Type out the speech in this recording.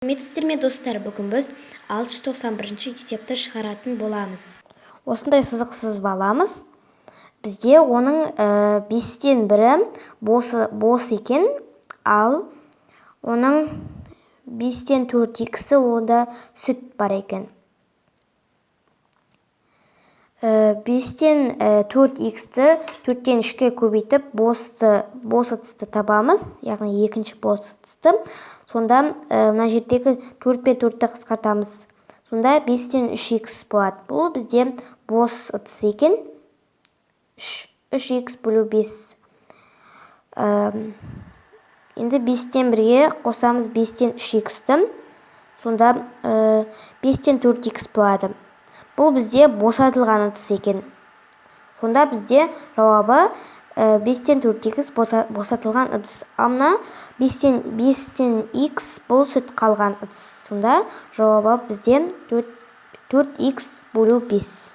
Сәлеметсіздер ме, достар! Бүгін біз 691 есепті шығаратын боламыз. Осындай сызық сызып аламыз. Бізде оның бестен бірі бос екен, ал оның бестен төрт иксі, онда сүт бар екен. Бестен төрт иксті төрттен үшке көбейтіп, бос ыдысты табамыз, яғни екінші бос ыдысты. Сонда мына жердегі төрт пен төртті қысқартамыз, сонда бестен үш икс болады. Бұл бізде бос ыдыс екен. Үш икс бөлу бес. Енді бестен бірге қосамыз бестен үш иксті, сонда бестен төрт икс болады. Бұл бізде босатылған ыдыс екен. Сонда бізде жауабы бестен төрт икс, босатылған ыдыс. Ал мына бестен икс, бұл сүт қалған ыдыс. Сонда жауабы бізде төрт икс бөлу бес.